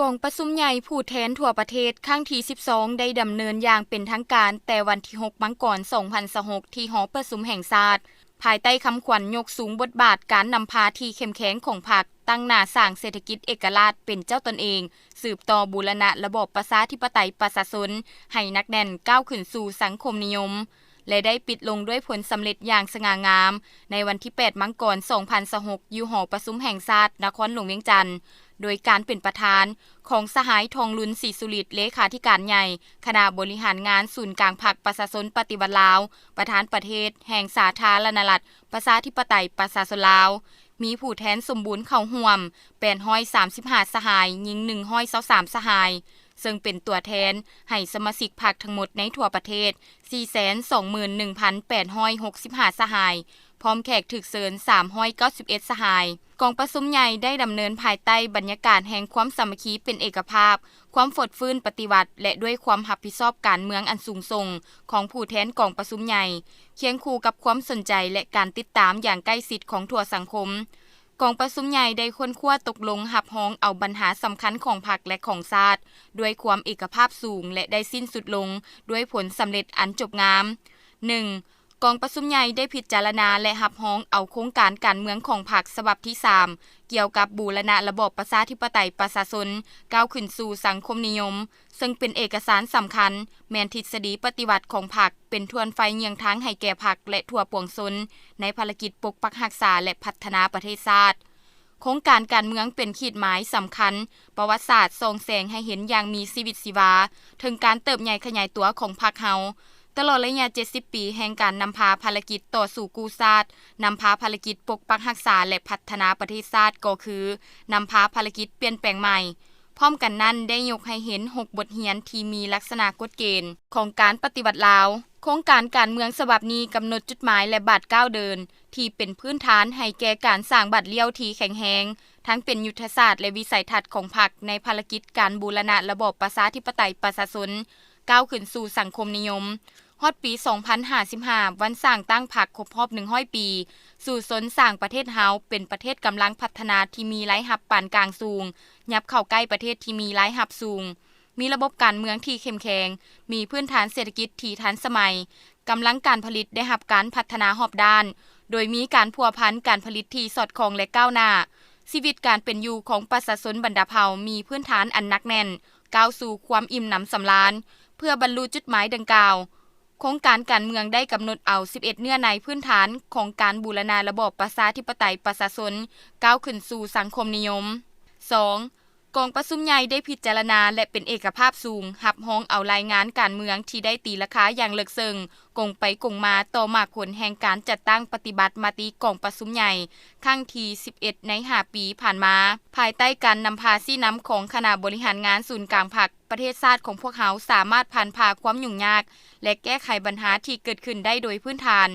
ກອງປະຊຸມໃຫຍ່ຜູ້ແທນທົ່ວປະເທດຄັ້ງທີສິບສອງ ໄດ້ດຳເນີນຢ່າງເປັນທາງການແຕ່ວັນທີຫົກ ມັງກອນ ສອງພັນຊາວຫົກ ທີ່ຫໍປະຊຸມແຫ່ງຊາດ, ພາຍໃຕ້ຄຳຂວັນຍົກສູງບົດບາດການນຳພາທີ່ເຂັ້ມແຂງຂອງພັກ, ຕັ້ງໜ້າສ້າງເສດຖະກິດເອກະລາດເປັນເຈົ້າຕົນເອງ, ສືບຕໍ່ບູລະນະລະບອບປະຊາທິປະໄຕປະຊາຊົນໃຫ້ໜັກແໜ້ນ, ກ້າວຂຶ້ນສູ່ສັງຄົມນິຍົມ ແລະ ໄດ້ປິດລົງດ້ວຍຜົນສຳເລັດຢ່າງສະຫງ່າງາມໃນວັນທີແປດ ມັງກອນ ສອງພັນຊາວຫົກ ຢູ່ຫໍປະຊຸມແຫ່ງຊາດນະຄອນຫຼວງວຽງຈັນ, ໂດຍການເປັນປະທານຂອງສະຫາຍ ທອງລຸນ ສີສຸລິດ ເລຂາທິການໃຫຍ່ຄະນະບໍລິຫານງານສູນກາງພັກປະຊາຊົນປະຕິວັດລາວ, ປະທານປະເທດແຫ່ງສາທາລະນະລັດ ປະຊາທິປະໄຕປະຊາຊົນລາວ, ມີຜູ້ແທນສົມບູນເຂົ້າຮ່ວມ ແປດຮ້ອຍສາມສິບຫ້າ ສະຫາຍ, ຍິງ ໜຶ່ງຮ້ອຍຊາວສາມ ສະຫາຍ, ເຊິ່ງເປັນຕົວແທນໃຫ້ສະມາຊິກພັກທັງໝົດໃນທົ່ວປະເທດ ສີ່ແສນສອງໝື່ນໜຶ່ງພັນແປດຮ້ອຍຫົກສິບຫ້າ ສະຫາຍ, ພ້ອມແຂກຖືກເຊີນ ສາມຮ້ອຍເກົ້າສິບເອັດ ສະຫາຍ. ກອງປະຊຸມໃຫຍ່ໄດ້ດຳເນີນພາຍໃຕ້ບັນຍາກາດແຫ່ງຄວາມສາມັກຄີເປັນເອກະພາບ, ຄວາມຟົດຟື້ນປະຕິວັດ ແລະ ດ້ວຍຄວາມຮັບຜິດຊອບການເມືອງອັນສູງສົ່ງຂອງຜູ້ແທນກອງປະຊຸມໃຫຍ່, ຄຽງຄູ່ກັບຄວາມສົນໃຈ ແລະ ການຕິດຕາມຢ່າງໃກ້ຊິດຂອງທົ່ວສັງຄົມ. ກອງປະຊຸມໃຫຍ່ໄດ້ຄົ້ນຄວ້າຕົກລົງຮັບຮອງເອົາບັນຫາສຳຄັນຂອງພັກ ແລະ ຂອງຊາດ ດ້ວຍຄວາມເອກະພາບສູງ ແລະ ໄດ້ສິ້ນສຸດລົງດ້ວຍຜົນສຳເລັດອັນຈົບງາມ. ໜຶ່ງ, ກອງປະຊຸມໃຫຍ່ໄດ້ພິຈາລະນາ ແລະ ຮັບຮອງເອົາໂຄງການການເມືອງຂອງພັກສະບັບທີສາມ ກ່ຽວກັບບູລະນະລະບອບປະຊາທິປະໄຕປະຊາຊົນ ກ້າວຂຶ້ນສູ່ສັງຄົມນິຍົມ, ເຊິ່ງເປັນເອກະສານສຳຄັນ, ແມ່ນທິດສະດີປະຕິວັດຂອງພັກ, ເປັນທ່ວນໄຟເຍືອງທາງໃຫ້ແກ່ພັກ ແລະ ທົ່ວປວງຊົນ ໃນພາລະກິດປົກປັກຮັກສາ ແລະ ພັດທະນາປະເທດຊາດ. ໂຄງການການເມືອງເປັນຂີດໝາຍສຳຄັນປະຫວັດສາດ ສ່ອງແສງໃຫ້ເຫັນຢ່າງມີຊີວິດຊີວາເຖິງການເຕີບໃຫຍ່ຂະຫຍາຍຕົວຂອງພັກເຮົາ. ຕະຫຼອດໄລຍະເຈັດສິບປີແຫ່ງການນຳພາພາລະກິດຕໍ່ສູ້ກູ້ຊາດ, ນຳພາພາລະກິດປົກປັກຮັກສາ ແລະ ພັດທະນາປະເທດຊາດ ກໍຄືນຳພາພາລະກິດປ່ຽນແປງໃໝ່. ພ້ອມກັນນັ້ນໄດ້ຍົກໃຫ້ເຫັນຫົກບົດຮຽນທີ່ມີລັກສະນະກົດເກນຂອງການປະຕິວັດລາວ. ໂຄງການການເມືອງສະບັບນີ້ກຳນົດຈຸດໝາຍ ແລະ ບາດກ້າວເດີນທີ່ເປັນພື້ນຖານໃຫ້ແກ່ການສ້າງບາດລ້ຽວທີ່ແຂງແຮງ, ທັງເປັນຍຸດທະສາດ ແລະ ວິໄສທັດຂອງພັກໃນພາລະກິດການບູລະນະລະບອບປະຊາທິປະໄຕປະຊາຊົນ ກ້າວຂຶ້ນສູ່ສັງຄົມນິຍົມ. ຮອດປີສອງພັນຫ້າສິບຫ້າ ວັນສ້າງຕັ້ງພັກຄົບຮອບໜຶ່ງຮ້ອຍປີ, ສູ້ຊົນສ້າງປະເທດເຮົາເປັນປະເທດກຳລັງພັດທະນາທີ່ມີລາຍຮັບປານກາງສູງ, ຫຍັບເຂົ້າໃກ້ປະເທດທີ່ມີລາຍຮັບສູງ, ມີລະບົບການເມືອງທີ່ເຂັ້ມແຂງ, ມີພື້ນຖານເສດຖະກິດທີ່ທັນສະໄໝ, ກຳລັງການຜະລິດໄດ້ຮັບການພັດທະນາຮອບດ້ານ, ໂດຍມີການພົວພັນການຜະລິດທີ່ສອດຄ່ອງ ແລະ ກ້າວໜ້າ. ຊີວິດການເປັນຢູ່ຂອງປະຊາຊົນບັນດາເຜົ່າມີພື້ນຖານອັນໜັກແໜ້ນ, ກ້າວສູ່ຄວາມອີ່ມໜຳສຳລານ. ເພື່ອບັນລຸຈຸດໝາຍດັ່ງກ່າວ, ໂຄງການການເມືອງໄດ້ກຳນົດເອົາສິບເອັດເນື້ອໃນພື້ນຖານຂອງການບູລະນະລະບອບປະຊາທິປະໄຕປະຊາຊົນ ກ້າວຂຶ້ນສູ່ສັງຄົມນິຍົມ. ສອງ, ກອງປະຊຸມໃຫຍ່ໄດ້ພິຈາລະນາ ແລະ ເປັນເອກະພາບສູງ, ຮັບຮອງເອົາລາຍງານການເມືອງທີ່ໄດ້ຕີລາຄາຢ່າງເລິກເຊິ່ງ, ກົງໄປກົງມາຕໍ່ໝາກຜົນແຫ່ງການຈັດຕັ້ງປະຕິບັດມະຕິກອງປະຊຸມໃຫຍ່ຄັ້ງທີສິບເອັດ ໃນຫ້າປີຜ່ານມາ, ພາຍໃຕ້ການນຳພາຊີ້ນຳຂອງຄະນະບໍລິຫານງານສູນກາງພັກ, ປະເທດຊາດຂອງພວກເຮົາສາມາດຜ່ານຜ່າຄວາມຫຍຸ້ງຍາກ ແລະ ແກ້ໄຂບັນຫາທີ່ເກີດຂຶ້ນໄດ້ໂດຍພື້ນຖານ.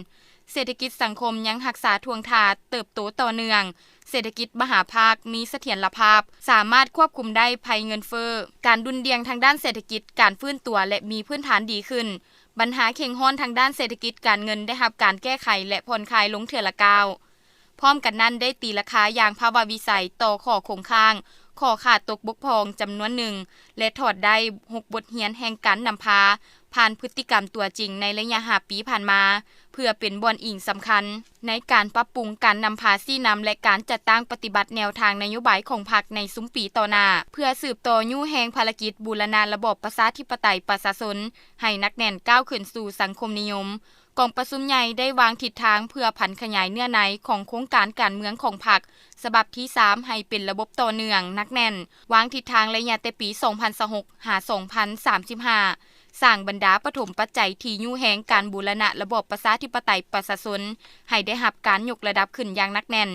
ເສດຖະກິດສັງຄົມຍັງຮັກສາທ່ວງທ່າເຕີບໂຕຕໍ່ເນື່ອງ, ເສດຖະກິດມະຫາພາກມີສະຖຽນລະພາບ, ສາມາດຄວບຄຸມໄດ້ໄພເງິນເຟີ້, ການດຸ່ນດ່ຽງທາງດ້ານເສດຖະກິດ, ການຟື້ນຕົວ ແລະ ມີພື້ນຖານດີຂຶ້ນ, ບັນຫາເຄັ່ງຮ້ອນທາງດ້ານເສດຖະກິດການເງິນໄດ້ຮັບການແກ້ໄຂ ແລະ ຜ່ອນຄາຍລົງເທື່ອລະກ້າວ. ພ້ອມກັນນັ້ນໄດ້ຕີລາຄາຢ່າງພາວະວິໄສຕໍ່ຂໍ້ຄົງຄ້າງ, ຂໍ້ຂາດຕົກບົກຜ່ອງຈຳນວນໜຶ່ງ ແລະ ຖອດໄດ້ຫົກບົດຮຽນແຫ່ງການນຳພາ ຜ່ານພຶດຕິກຳຕົວຈິງໃນໄລຍະຫ້າປີຜ່ານມາ, ເພື່ອເປັນບ່ອນອີງສຳຄັນໃນການປັບປຸງການນຳພາຊີ້ນຳ ແລະ ການຈັດຕັ້ງປະຕິບັດແນວທາງນະໂຍບາຍຂອງພັກໃນຊຸມປີຕໍ່ໜ້າ, ເພື່ອສືບຕໍ່ຍູ້ແຮງພາລະກິດບູລະນະລະບອບປະຊາທິປະໄຕປະຊາຊົນໃຫ້ໜັກແໜ້ນ, ກ້າວຂຶ້ນສູ່ສັງຄົມນິຍົມ. ກອງປະຊຸມໃຫຍ່ໄດ້ວາງທິດທາງເພື່ອຜັນຂະຫຍາຍເນື້ອໃນຂອງໂຄງການການເມືອງຂອງພັກສະບັບທີສາມໃຫ້ເປັນລະບົບຕໍ່ເນື່ອງ, ໜັກແໜ້ນ, ວາງທິດທາງໄລຍະແຕ່ປີສອງພັນຊາວຫົກ ຫາ ສອງພັນສາມສິບຫ້າ, ສ້າງບັນດາປະຖົມປັດໄຈທີ່ຍູ້ແຮງການບູລະນະລະບອບປະຊາທິປະໄຕປະຊາຊົນໃຫ້ໄດ້ຮັບການຍົກລະດັບຂຶ້ນຢ່າງໜັກແໜ້ນ,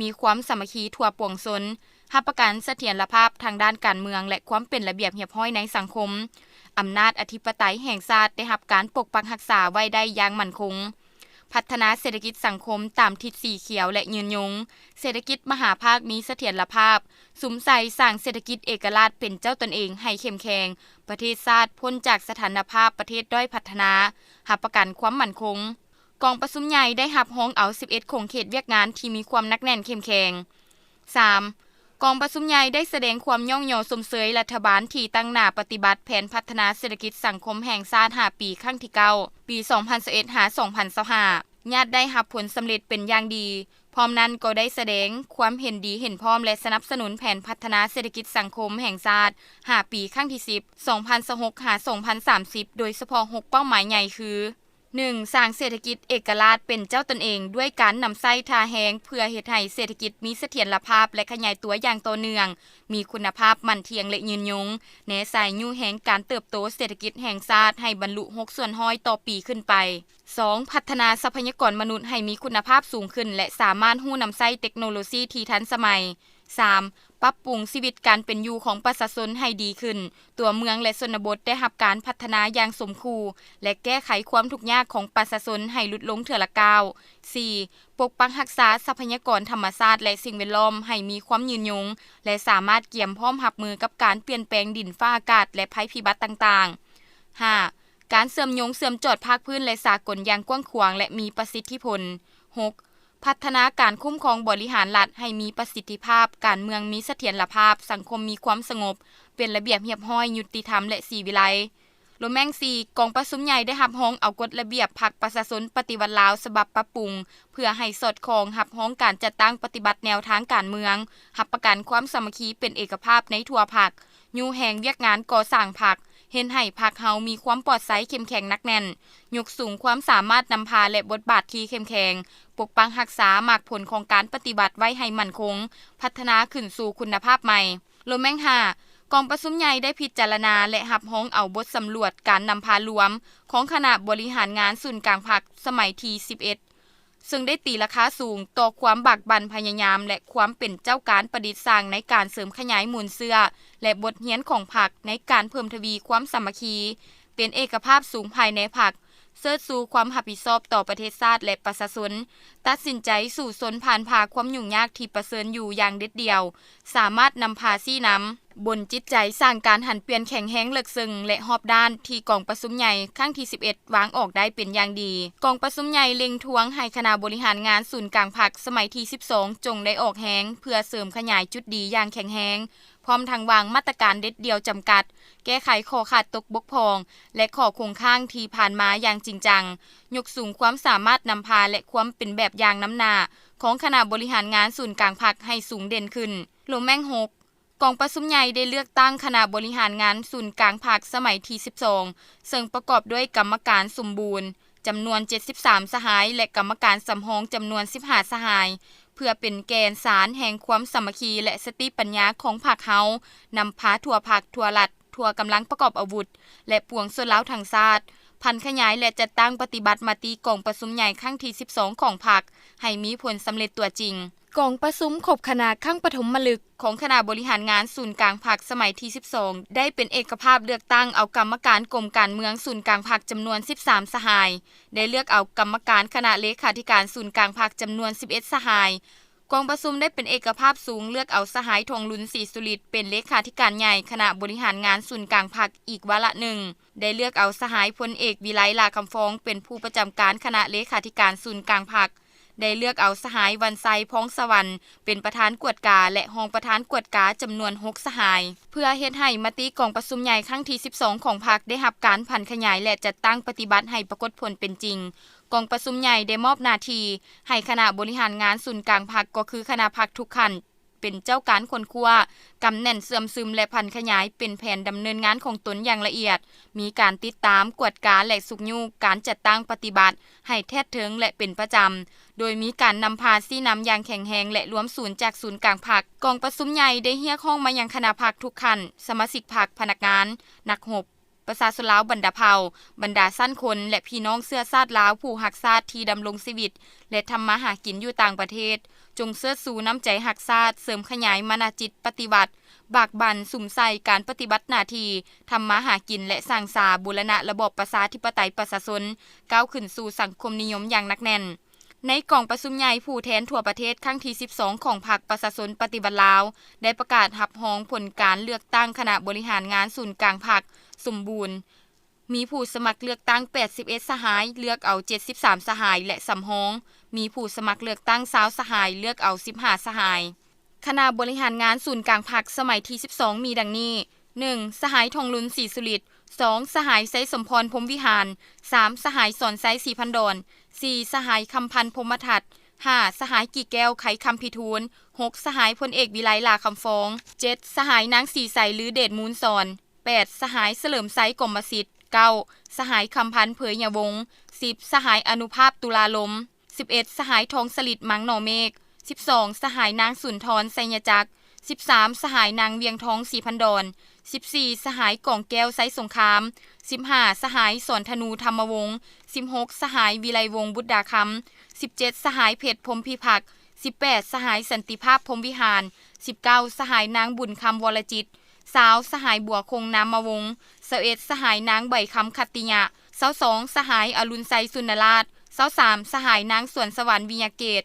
ມີຄວາມສາມັກຄີທົ່ວປວງຊົນ, ຮັບປະກັນສະຖຽນລະພາບທາງດ້ານການເມືອງ ແລະ ຄວາມເປັນລະບຽບຮຽບຮ້ອຍໃນສັງຄົມ. ອຳນາດອະທິປະໄຕແຫ່ງຊາດໄດ້ຮັບການປົກປັກຮັກສາໄວ້ໄດ້ຢ່າງໝັ້ນຄົງ. ພັດທະນາເສດຖະກິດສັງຄົມຕາມທິດສີຂຽວ ແລະ ຍືນຍົງ. ເສດຖະກິດມະຫາພາກມີສະຖຽນລະພາບ, ສຸມໃສ່ສ້າງເສດຖະກິດເອກະລາດເປັນເຈົ້າຕົນເອງໃຫ້ເຂັ້ມແຂງ, ປະເທດຊາດພົ້ນຈາກສະຖານະພາບປະເທດດ້ອຍພັດທະນາ, ຮັບປະກັນຄວາມໝັ້ນຄົງ. ກອງປະຊຸມໃຫຍ່ໄດ້ຮັບຮອງເອົາສິບເອັດຂົງເຂດວຽກງານທີ່ມີຄວາມໜັກແໜ້ນເຂັ້ມແຂງ. ສາມ, ກອງປະຊຸມໃຫຍ່ໄດ້ສະແດງຄວາມຍ້ອງຍໍຊົມເຊີຍລັດຖະບານທີ່ຕັ້ງໜ້າປະຕິບັດແຜນພັດທະນາເສດຖະກິດສັງຄົມແຫ່ງຊາດຫ້າປີ ຄັ້ງທີເກົ້າ ປີສອງພັນຊາວເອັດ ຫາ ສອງພັນຊາວຫ້າ ຍາດໄດ້ຮັບຜົນສຳເລັດເປັນຢ່າງດີ. ພ້ອມນັ້ນກໍໄດ້ສະແດງຄວາມເຫັນດີເຫັນພ້ອມ ແລະ ສະໜັບສະໜູນແຜນພັດທະນາເສດຖະກິດສັງຄົມແຫ່ງຊາດຫ້າປີ ຄັ້ງທີສິບ ສອງພັນຊາວຫົກ ຫາ ສອງພັນສາມສິບ ໂດຍສະເພາະຫົກເປົ້າໝາຍໃຫຍ່ຄື ໜຶ່ງ ສ້າງເສດຖະກິດເອກະລາດເປັນເຈົ້າຕົນເອງ ດ້ວຍການນຳໃຊ້ທ່າແຮງ ເພື່ອເຮັດໃຫ້ເສດຖະກິດມີສະຖຽນລະພາບ ແລະ ຂະຫຍາຍຕົວຢ່າງຕໍ່ເນື່ອງ, ມີຄຸນນະພາບ, ໝັ້ນທ່ຽງ ແລະ ຍືນຍົງ, ແນໃສ່ຍູ້ແຮງການເຕີບໂຕເສດຖະກິດແຫ່ງຊາດໃຫ້ບັນລຸຫົກສ່ວນຮ້ອຍຕໍ່ປີຂຶ້ນໄປ. ສອງ ພັດທະນາຊັບພະຍາກອນມະນຸດໃຫ້ມີຄຸນນະພາບສູງຂຶ້ນ ແລະ ສາມາດຮູ້ນຳໃຊ້ເຕັກໂນໂລຊີທີ່ທັນສະໄໝ. ສາມ ປັບປຸງຊີວິດການເປັນຢູ່ຂອງປະຊາຊົນໃຫ້ດີຂຶ້ນ, ຕົວເມືອງ ແລະ ຊົນນະບົດໄດ້ຮັບການພັດທະນາຢ່າງສົມຄູ່ ແລະ ແກ້ໄຂຄວາມທຸກຍາກຂອງປະຊາຊົນໃຫ້ຫຼຸດລົງເທື່ອລະກ້າວ. ສີ່ ປົກປັກຮັກສາຊັບພະຍາກອນທຳມະຊາດ ແລະ ສິ່ງແວດລ້ອມໃຫ້ມີຄວາມຍືນຍົງ ແລະ ສາມາດກຽມພ້ອມຮັບມືກັບການປ່ຽນແປງດິນຟ້າອາກາດ ແລະ ໄພພິບັດຕ່າງໆ. ຫ້າ ການເຊື່ອມໂຍງເຊື່ອມຈອດພາກພື້ນ ແລະ ສາກົນຢ່າງກວ້າງຂວາງ ແລະ ມີປະສິດທິຜົນ. ຫົກ ພັດທະນາການຄຸ້ມຄອງບໍລິຫານລັດໃຫ້ມີປະສິດທິພາບ, ການເມືອງມີສະຖຽນລະພາບ, ສັງຄົມມີຄວາມສະຫງົບ, ເປັນລະບຽບຮຽບຮ້ອຍ, ຍຸຕິທຳ ແລະ ສີວິໄລ. ໂລແມງສີ່ ກອງປະຊຸມໃຫຍ່ໄດ້ຮັບຮອງເອົາກົດລະບຽບພັກປະຊາຊົນປະຕິວັດລາວສະບັບປັບປຸງ ເພື່ອໃຫ້ສອດຄ່ອງຮັບຮອງການຈັດຕັ້ງປະຕິບັດແນວທາງການເມືອງ, ຮັບປະກັນຄວາມສາມັກຄີເປັນເອກະພາບໃນທົ່ວພັກ, ຍູ້ແຮງວຽກງານກໍ່ສ້າງພັກ, ເຮັດໃຫ້ພັກເຮົາມີຄວາມປອດໃສເຂັ້ມແຂງໜັກແໜ້ນ, ຍົກສູງຄວາມສາມາດນຳພາ ແລະ ບົດບາດທີ່ເຂັ້ມແຂງ, ປົກປັກຮັກສາໝາກຜົນຂອງການປະຕິວັດໄວ້ໃຫ້ໝັ້ນຄົງ, ພັດທະນາຂຶ້ນສູ່ຄຸນນະພາບໃໝ່. ໂລແມງຫ້າ ກອງປະຊຸມໃຫຍ່ໄດ້ພິຈາລະນາ ແລະ ຮັບຮອງເອົາບົດສຳຫຼວດການນຳພາລວມຂອງຄະນະບໍລິຫານງານສູນກາງພັກສະໄໝທີສິບເອັດ ເຊິ່ງໄດ້ຕີລາຄາສູງຕໍ່ຄວາມບາກບັ່ນພະຍາຍາມ ແລະ ຄວາມເປັນເຈົ້າການປະດິດສ້າງໃນການເສີມຂະຫຍາຍມູນເຊື້ອ ແລະ ບົດຮຽນຂອງພັກໃນການເພີ່ມທະວີຄວາມສາມັກຄີ, ເປັນເອກະພາບສູງພາຍໃນພັກ, ເຊີດຊູຄວາມຮັບຜິດຊອບຕໍ່ປະເທດຊາດ ແລະ ປະຊາຊົນ, ຕັດສິນໃຈສູ້ຊົນຜ່ານຜ່າຄວາມຫຍຸ້ງຍາກທີ່ປະເຊີນຢູ່ຢ່າງເດັດດ່ຽວ, ສາມາດນຳພາຊີ້ນຳບົນຈິດໃຈສ້າງການຫັນປ່ຽນແຂງແຮງເລິກເຊິ່ງ ແລະ ຮອບດ້ານທີ່ກອງປະຊຸມໃຫຍ່ຄັ້ງທີສິບເອັດ ວາງອອກໄດ້ເປັນຢ່າງດີ. ກອງປະຊຸມໃຫຍ່ເລັ່ງທວງໃຫ້ຄະນະບໍລິຫານງານສູນກາງພັກສະໄໝທີສິບສອງ ຈົ່ງໄດ້ອອກແຮງເພື່ອເສີມຂະຫຍາຍຈຸດດີຢ່າງແຂງແຮງ, ພ້ອມທັງວາງມາດຕະການເດັດດ່ຽວຈຳກັດ, ແກ້ໄຂຂໍ້ຂາດຕົກບົກຜ່ອງ ແລະ ຂໍ້ຄົງຄ້າງທີ່ຜ່ານມາຢ່າງຈິງຈັງ, ຍົກສູງຄວາມສາມາດນຳພາ ແລະ ຄວາມເປັນແບບຢ່າງນຳໜ້າຂອງຄະນະບໍລິຫານງານສູນກາງພັກໃຫ້ສູງເດັ່ນຂຶ້ນ. ໂລແມງຫົກ ກອງປະຊຸມໃຫຍ່ໄດ້ເລືອກຕັ້ງຄະນະບໍລິຫານງານສູນກາງພັກສະໄໝທີສິບສອງ ເຊິ່ງປະກອບດ້ວຍກຳມະການສົມບູນຈຳນວນເຈັດສິບສາມສະຫາຍ ແລະ ກຳມະການສຳຮອງຈຳນວນສິບຫ້າສະຫາຍ ເພື່ອເປັນແກ່ນສານແຫ່ງຄວາມສາມັກຄີ ແລະ ສະຕິປັນຍາຂອງພັກເຮົາ ນຳພາທົ່ວພັກ, ທົ່ວລັດ, ທົ່ວກຳລັງປະກອບອາວຸດ ແລະ ປວງຊົນລາວທັງຊາດ ຜັນຂະຫຍາຍ ແລະ ຈັດຕັ້ງປະຕິບັດມະຕິກອງປະຊຸມໃຫຍ່ຄັ້ງທີສິບສອງຂອງພັກ ໃຫ້ມີຜົນສຳເລັດຕົວຈິງ. ກອງປະຊຸມຄົບຄະນະຄັ້ງປະຖົມມະລຶກຂອງຄະນະບໍລິຫານງານສູນກາງພັກສະໄໝທີສິບສອງ ໄດ້ເປັນເອກະພາບເລືອກຕັ້ງເອົາກຳມະການກົມການເມືອງສູນກາງພັກຈຳນວນສິບສາມສະຫາຍ, ໄດ້ເລືອກເອົາກຳມະການຄະນະເລຂາທິການສູນກາງພັກຈຳນວນສິບເອັດສະຫາຍ. ກອງປະຊຸມໄດ້ເປັນເອກະພາບສູງເລືອກເອົາສະຫາຍ ທອງລຸນ ສີສຸລິດ ເປັນເລຂາທິການໃຫຍ່ຄະນະບໍລິຫານງານສູນກາງພັກອີກວາລະໜຶ່ງ, ໄດ້ເລືອກເອົາສະຫາຍ ພົນເອກ ວິໄລ ຫຼ້າຄຳຟອງ ເປັນຜູ້ປະຈຳການຄະນະເລຂາທິການສູນກາງພັກ, ໄດ້ເລືອກເອົາສະຫາຍ ວັນໄຊ ພອງສະຫວັນ ເປັນປະທານກວດກາ ແລະ ຮອງປະທານກວດກາຈຳນວນຫົກສະຫາຍ. ເພື່ອເຮັດໃຫ້ມະຕິກອງປະຊຸມໃຫຍ່ຄັ້ງທີສິບສອງຂອງພັກໄດ້ຮັບການຜັນຂະຫຍາຍ ແລະ ຈັດຕັ້ງປະຕິບັດໃຫ້ປາກົດຜົນເປັນຈິງ, ກອງປະຊຸມໃຫຍ່ໄດ້ມອບໜ້າທີ່ໃຫ້ຄະນະບໍລິຫານງານສູນກາງພັກ ກໍຄືຄະນະພັກທຸກຂັ້ນ ເປັນເຈົ້າການຄົ້ນຄວ້າ, ກຳແໜ້ນເຊື່ອມຊຶມ ແລະ ຜັນຂະຫຍາຍເປັນແຜນດຳເນີນງານຂອງຕົນຢ່າງລະອຽດ, ມີການຕິດຕາມ, ກວດກາ ແລະ ຊຸກຍູ້ການຈັດຕັ້ງປະຕິບັດໃຫ້ແທດເທິງ ແລະ ເປັນປະຈຳ, ໂດຍມີການນຳພາຊີ້ນຳຢ່າງແຂງແຮງ ແລະ ລວມສູນຈາກສູນກາງພັກ. ກອງປະຊຸມໃຫຍ່ໄດ້ຮຽກຮ້ອງມາຍັງຄະນະພັກທຸກຂັ້ນ, ສະມາຊິກພັກ, ພະນັກງານ, ນັກຮົບ, ປະຊາຊົນລາວບັນດາເຜົ່າ, ບັນດາຊັ້ນຄົນ ແລະ ພີ່ນ້ອງເຊື້ອຊາດລາວຜູ້ຮັກຊາດທີ່ດຳລົງຊີວິດ ແລະ ທຳມາຫາກິນຢູ່ຕ່າງປະເທດ, ຈົ່ງເຊີດຊູນ້ຳໃຈຮັກຊາດ, ເສີມຂະຫຍາຍມານະຈິດປະຕິວັດ, ບາກບັ່ນສຸມໃສ່ການປະຕິບັດໜ້າທີ່, ທຳມາຫາກິນ ແລະ ສ້າງສາບູລະນະລະບອບປະຊາທິປະໄຕປະຊາຊົນ, ກ້າວຂຶ້ນສູ່ສັງຄົມນິຍົມຢ່າງໜັກແໜ້ນ. ໃນກອງປະຊຸມໃຫຍ່ຜູ້ແທນທົ່ວປະເທດຄັ້ງທີສິບສອງຂອງພັກປະຊາຊົນປະຕິວັດລາວ ໄດ້ປະກາດຮັບຮອງຜົນການເລືອກຕັ້ງຄະນະບໍລິຫານງານສູນກາງພັກສົມບູນ, ມີຜູ້ສະໝັກເລືອກຕັ້ງແປດສິບເອັດສະຫາຍ, ເລືອກເອົາເຈັດສິບສາມສະຫາຍ ແລະ ສຳຮອງ, ມີຜູ້ສະໝັກເລືອກຕັ້ງຊາວສະຫາຍ, ເລືອກເອົາສິບຫ້າສະຫາຍ. ຄະນະບໍລິຫານງານສູນກາງພັກສະໄໝທີສິບສອງ ມີດັ່ງນີ້: ໜຶ່ງ ສະຫາຍ ທອງລຸນ ສີສຸລິດ, ສອງ ສະຫາຍ ໄຊສົມພອນ ພົມວິຫານ, ສາມ ສະຫາຍ ສອນໄຊ ສີພັນດອນ, ສີ່ ສະຫາຍ ຄຳພັນ ພົມມະທັດ, ຫ້າ ສະຫາຍ ກີ່ແກ້ວ ໄຄຄຳພິທູນ, ຫົກ ສະຫາຍ ພົນເອກ ວິໄລ ຫຼ້າຄຳຟອງ, ເຈັດ ສະຫາຍ ນາງ ສີໄສ ລືເດດມູນສອນ, ແປດ ສະຫາຍ ສະເຫຼີມໄຊ ກົມມະສິດ, ເກົ້າ ສະຫາຍ ຄຳພັນ ເຜີຍຍະວົງ, ສິບ ສະຫາຍ ອະນຸພາບ ຕຸລາລົມ, ສິບເອັດ ສະຫາຍ ທອງສະລິດ ມັງໜໍເມກ, ສິບສອງ ສະຫາຍ ນາງ ສຸນທອນ ໄຊຍະຈັກ, ສິບສາມ ສະຫາຍ ນາງ ວຽງທອງ ສີພັນດອນ, ສິບສີ່ ສະຫາຍ ກອງແກ້ວ ໄຊສົງຄາມ, ສິບຫ້າ ສະຫາຍ ສອນທະນູ ທຳມະວົງ, ສິບຫົກ ສະຫາຍ ວິໄລວົງ ບຸດດາຄຳ, ສິບເຈັດ ສະຫາຍ ເພັດ ພົມພິພັກ, ສິບແປດ ສະຫາຍ ສັນຕິພາບ ພົມວິຫານ, ສິບເກົ້າ ສະຫາຍ ນາງ ບຸນຄຳ ວໍລະຈິດ, ຊາວ ສະຫາຍ ບົວຄົງ ນາມມະວົງ, ຊາວເອັດ ສະຫາຍ ນາງ ໃບຄຳ ຂັດຕິຍະ, ຊາວສອງ ສະຫາຍ ອະລຸນໄຊ ສຸນນະລາດ, ຊາວສາມ ສະຫາຍ ນາງ ສວນສະຫວັນ ວິຍະເກດ,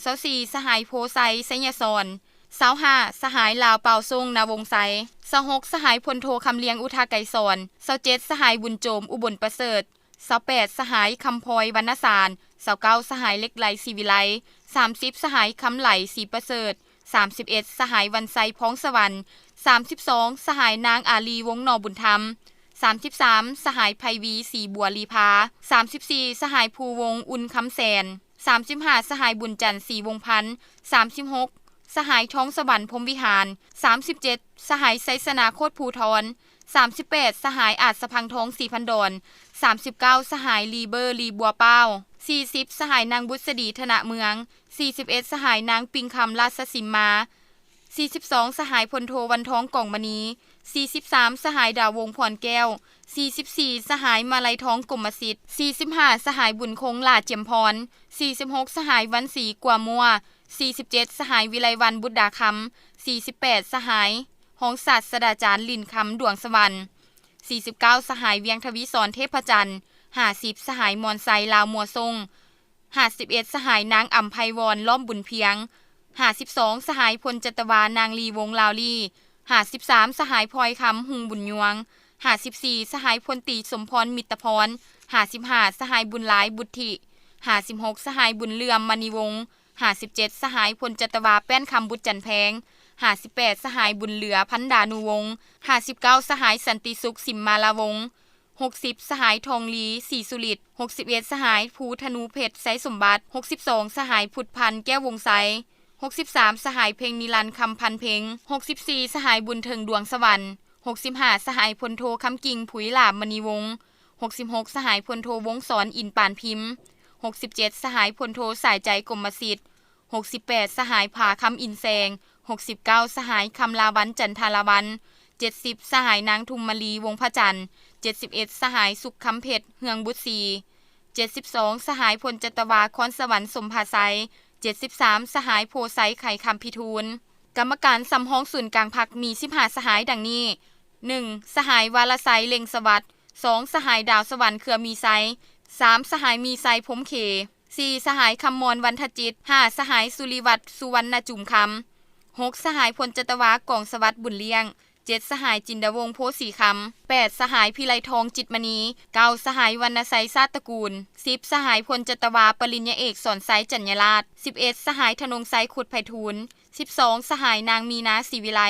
ຊາວສີ່ ສະຫາຍ ໂພໄຊ ໄຊຍະສອນ, ຊາວຫ້າ ສະຫາຍ ລາວ ປາວໂຊງ ນາວົງໄຊ, ຊາວຫົກ ສະຫາຍ ພົນໂທ ຄຳລຽງ ອຸທາໄກສອນ, ຊາວເຈັດ ສະຫາຍ ບຸນໂຈມ ອຸບົນປະເສີດ, ຊາວແປດ ສະຫາຍ ຄຳພອຍ ວັນນະສານ, ຊາວເກົ້າ ສະຫາຍ ເຫຼັກໄຫຼ ສີວິໄລ, ສາມສິບ ສະຫາຍ ຄຳໄຫຼ ສີປະເສີດ, ສາມສິບເອັດ ສະຫາຍ ວັນໄຊ ພອງສະຫວັນ, ສາມສິບສອງ ສະຫາຍ ນາງ ອາລີ ວົງໜໍບຸນທຳ, ສາມສິບສາມ ສະຫາຍ ໄພວີ ສີບົວລີພາ, ສາມສິບສີ່ ສະຫາຍ ພູວົງ ອຸ່ນຄຳແສນ, ສາມສິບຫ້າ ສະຫາຍ ບຸນຈັນ ສີວົງພັນ, ສາມສິບຫົກ ສະຫາຍ ທອງສະຫວັນ ພົມວິຫານ, ສາມສິບເຈັດ ສະຫາຍ ໄຊຊະນາ ໂຄດພູທອນ, ສາມສິບແປດ ສະຫາຍ ອາດສະພັງທອງ ສີພັນດອນ, ສາມສິບເກົ້າ ສະຫາຍ ລີເບີ ລີບົວປ້າວ, ສີ່ສິບ ສະຫາຍ ນາງ ບຸດສະດີ ທະນະເມືອງ, ສີ່ສິບເອັດ ສະຫາຍ ນາງ ປິງຄຳ ລາຊະສິມມາ, ສີ່ສິບສອງ ສະຫາຍ ພົນໂທ ວັນທອງ ກອງມະນີ, ສີ່ສິບສາມ ສະຫາຍ ດາວົງ ພອນແກ້ວ, ສີ່ສິບສີ່ ສະຫາຍ ມາໄລທອງ ກົມມະສິດ, ສີ່ສິບຫ້າ ສະຫາຍ ບຸນຄົງ ຫຼ້າຈຽມພອນ, ສີ່ສິບຫົກ ສະຫາຍ ວັນສີ ກົວມົວ, ສີ່ສິບເຈັດ ສະຫາຍ ວິໄລວັນ ບຸດດາຄຳ, ສີ່ສິບແປດ ສະຫາຍ ຮອງສາດສະດາຈານ ລິນຄຳ ດວງສະຫວັນ, ສີ່ສິບເກົ້າ ສະຫາຍ ວຽງທະວີສອນ ເທບພະຈັນ, ຫ້າສິບ ສະຫາຍ ມອນໄຊ ລາວມົວຊົງ, ຫ້າສິບເອັດ ສະຫາຍ ນາງ ອຳໄພວອນ ລ້ອມບຸນພຽງ, ຫ້າສິບສອງ ສະຫາຍ ພົນຈັດຕະວາ ນາງ ລີ ວົງລາວລີ, ຫ້າສິບສາມ ສະຫາຍ ພອຍຄຳ ຮຸ່ງບຸນຍວງ, ຫ້າສິບສີ່ ສະຫາຍ ພົນຕີ ສົມພອນ ມິດຕະພອນ, ຫ້າສິບຫ້າ ສະຫາຍ ບຸນຫຼາຍ ບຸດທິ, ຫ້າສິບຫົກ ສະຫາຍ ບຸນເຫຼື່ອມ ມະນີວົງ, ຫ້າສິບເຈັດ ສະຫາຍ ພົນຈັດຕະວາ ແປ້ນຄຳ ບຸດຈັນແພງ, ຫ້າສິບແປດ ສະຫາຍ ບຸນເຫຼືອ ພັນດານູວົງ, ຫ້າສິບເກົ້າ ສະຫາຍ ສັນຕິສຸກ ສິມມາລາວົງ, ຫົກສິບ ສະຫາຍ ທອງລີ ສີສຸລິດ, ຫົກສິບເອັດ ສະຫາຍ ພູທະນູເພັດ ໄຊສົມບັດ, ຫົກສິບສອງ ສະຫາຍ ພຸດພັນ ແກ້ວວົງໄຊ, ຫົກສິບສາມ ສະຫາຍ ເພັງນິລັນ ຄຳພັນເພັງ, ຫົກສິບສີ່ ສະຫາຍ ບຸນເຖິງ ດວງສະຫວັນ, ຫົກສິບຫ້າ ສະຫາຍ ພົນໂທ ຄຳກິ່ງ ຜຸຍຫຼາມ ມະນີວົງ, ຫົກສິບຫົກ ສະຫາຍ ພົນໂທ ວົງສອນ ອິນປານພິມ, ຫົກສິບເຈັດ ສະຫາຍ ພົນໂທ ສາຍໃຈ ກົມມະສິດ, ຫົກສິບແປດ ສະຫາຍ ຜາຄຳ ອິນແສງ, ຫົກສິບເກົ້າ ສະຫາຍ ຄຳລາວັນ ຈັນທາລາວັນ, ເຈັດສິບ ສະຫາຍ ນາງ ທຸມມະລີ ວົງພະຈັນ, ເຈັດສິບເອັດ ສະຫາຍ ສຸກຄຳເພັດ ເຮືອງບຸດສີ, ເຈັດສິບສອງ ສະຫາຍ ພົນຈັດຕະວາ ຄອນສະຫວັນ ສົມພາໄຊ, ເຈັດສິບສາມ ສະຫາຍ ໂພໄຊ ໄຂຄຳພິທູນ. ກຳມະການສຳຮອງສູນກາງພັກມີສິບຫ້າສະຫາຍ ດັ່ງນີ້: ໜຶ່ງ ສະຫາຍ ວາລະໄຊ ເລັ່ງສະຫວັດ, ສອງ ສະຫາຍ ດາວສະຫວັນ ເຄືອມີໄຊ, ສາມ ສະຫາຍ ມີໄຊ ພົມເຂ, ສີ່ ສະຫາຍ ຄຳມອນ ວັນທະຈິດ, ຫ້າ ສະຫາຍ ສຸລິວັດ ສຸວັນນະຈຸມຄຳ, ຫົກ ສະຫາຍ ພົນຈັດຕະວາ ກອງສະຫວັດ ບຸນລ້ຽງ, ເຈັດ ສະຫາຍ ຈິນດາວົງ ໂພສີຄຳ, ແປດ ສະຫາຍ ພິໄລທອງ ຈິດມະນີ, ເກົ້າ ສະຫາຍ ວັນນະໄຊ ຊາດຕະກູນ, ສິບ ສະຫາຍ ພົນຈັດຕະວາ ປະລິນຍາເອກ ສອນໄຊ ຈັນຍາລາດ, ສິບເອັດ ສະຫາຍ ທະນົງໄຊ ຄຸດໄພທູນ, ສິບສອງ ສະຫາຍ ນາງ ມີນາ ສີວິໄລ,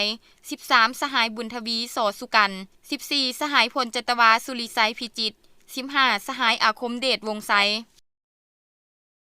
ສິບສາມ ສະຫາຍ ບຸນທະວີ ສໍສຸກັນ, ສິບສີ່ ສະຫາຍ ພົນຈັດຕະວາ ສຸລິໄຊ ພິຈິດ, ສິບຫ້າ ສະຫາຍ ອາຄົມເດດ ວົງໄຊ.